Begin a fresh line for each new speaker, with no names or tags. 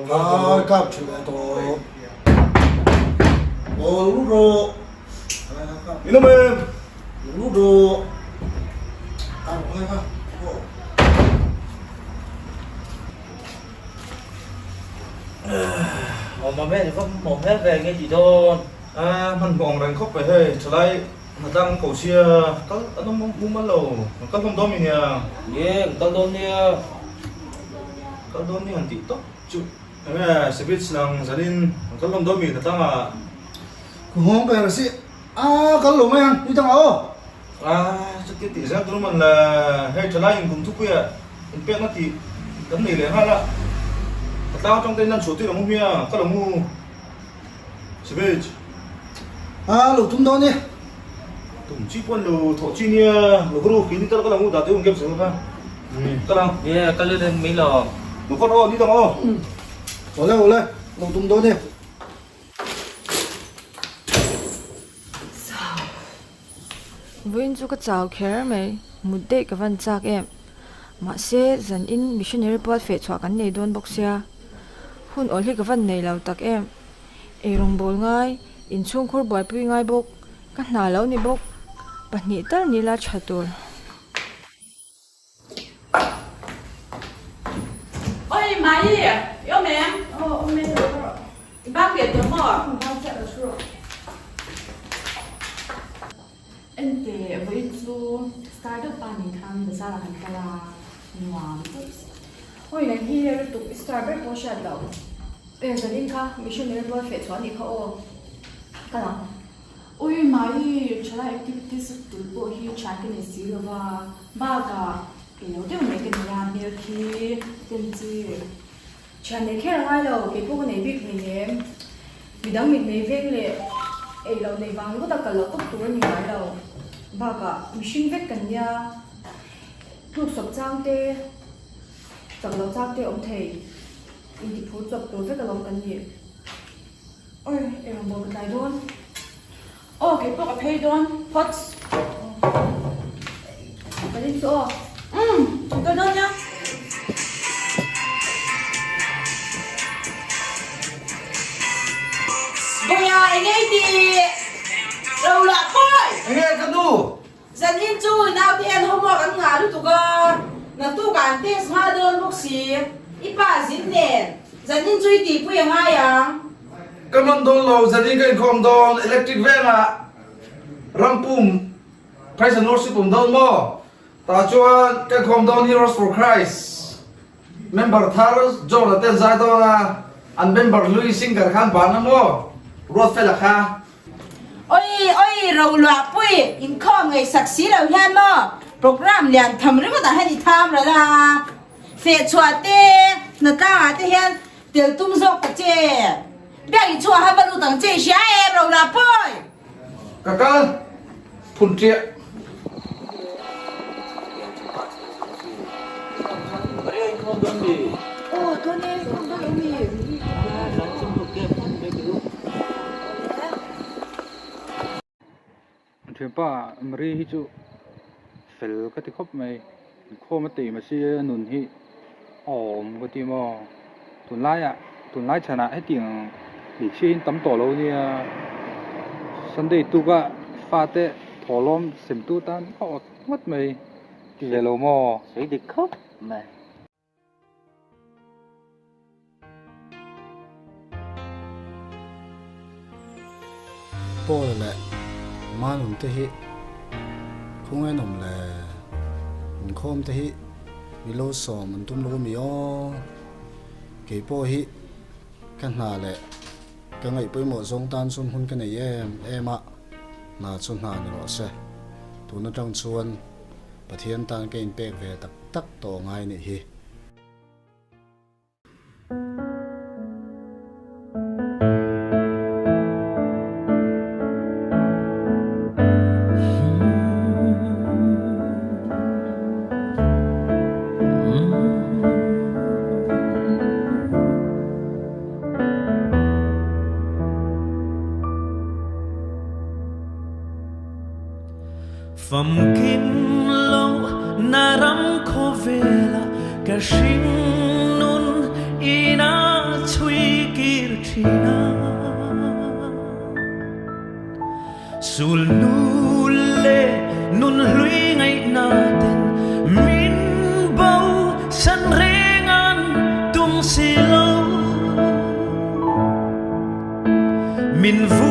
Ai kap tha leh tawh. Aw lo lut rawh.
In awm em?
Lo lut rawh. Kap rawh kha.
Awm awm em awm hmel ve nge tih dawn.
A hmanhmawh ang reng khawp mai hei thalai hnatlang an ko sia kal an awm mumal lo an kal hlawm dawn mi nia.
Nge an kal dawn nia.
Kal dawn nia han tih tawp chu enge Sivits nang zanin an kal hlawm dawn mi hnatlang ah.
Ka nghawng ka her si a kal lo mai ang ni dangah aw.
A chutia tih zel tur man le hei thalai in kum thupui ah inpekna tih kan nei leh nghal a hnatlang atang te in lan chhuah tir ang u hmia kal ang u. Savage.
A lo tum dawn e.
Tum chi pawn lo thawh chi nia, lo kharu khi ni tal ka lang u dah te un game seng kha. Ka lang.
Ye ka le den mai lo.
Lo khaw aw ni dang aw.
Awle awle lo tum dawn e.
Chau. Vawiin chu ka chau kher mai, mut daih ka van chak em. Mahse zan in missionary pual feh chhuah kan nei dawn bawk sia. Hun awl hi ka van nei lo tak em. Eirawng bawl ngai, inchhungkhur buaipui ngai bawk, ka hna lo ni bawk, pahnih tal ni la tha tur.
Oi Mai, i awm em? Aw awm e lo rawh. I bak leh tawh maw? Bak chiah lo thu rawh. Enteh vawiin chu star deuh pa nen khan bazar ah kan kal a, nuam tawp.
Oi nang hi lutuk i star ber pawh hriat loh. E zanin kha missionary rual feh chhuah anih kha aw. Kal ang.
Ui Mai, thalai activities tul pawh hi thian ka nei si lo va, bakah kei lo deuh mai ka nei a, hmel khi ten chi.
Thian nei kher a ngai lo, kei pawh ka nei bik hleinem. Midang mit nei veng leh ei loh nei vang ringawt a kal loh tawp tur a ni ngai lo. Bakah mihring vek kan nia, tluk sawp chang te, chak loh chang te awm thei, intiphur chawp tur vek alawm kan nih. Oi, ei rawn bawk ka tlai dawn.
Aw, kei pawh ka phei dawn phawts.
Ka rin chu aw.
Umm, ka kal dawn nia. Bawiha, eng nge i tih? Lo lah pawi!
Eng nge ka nu?
Zanin chu naute hian homework an ngah lutuk a, naktuk ah an test nghal dawn bawk si. I pa zin nen, zanin chu i tihpui a ngai ang.
Ka man dawn lo, zanin ka inkhawm dawn, electric vengah rampum Praise and Worship awm dawn maw? Tah chuan ka inkhawm dawn Heroes for Christ member thar John a ten zai dawn a, an member hlui singer khan ban a maw? Ruatfela kha.
Oi oi Roluahpui inkhawm ngaihsak si lo hian maw program lian tham ringawt ah hian i tham ral a, fehchhuah te hnatlang ah te hian tel tum zawk ta che. Biak i chhuah ha va lut ang che i hria em Roluahpui?
Ka kal phun ṭiah.
Thianpa Marie hi chu fel ka ti khawp mai inkhawm a tih mahse a nun hi a awm ka ti maw tunlaiah tunlai chhanah hetiang hmeichhia hi an tam tawh lo nia Sunday tuka fate thawhlawm semtu tan a awt ngawt mai ti ve lo maw.
Sawi dik khawp mai.
Paul leh Manun te hi khawngaih an awm le? Inkhawm te hi milo sawm an tum lo a mi aw? Kei pawh hi ka hna leh ka ngaih pawimawh zawng tan chuan hun ka nei em em a, hna chu hna ni rawh se. Tun atang chuan Pathian tan ka inpek ve tak tak tawh ngai nih hi.
Famkim lo na ram khawvela ka hring nun ina chhun. thin a. Sul nu leh nun hlui ngaihna ten min bo san reng an tum si lo. Min.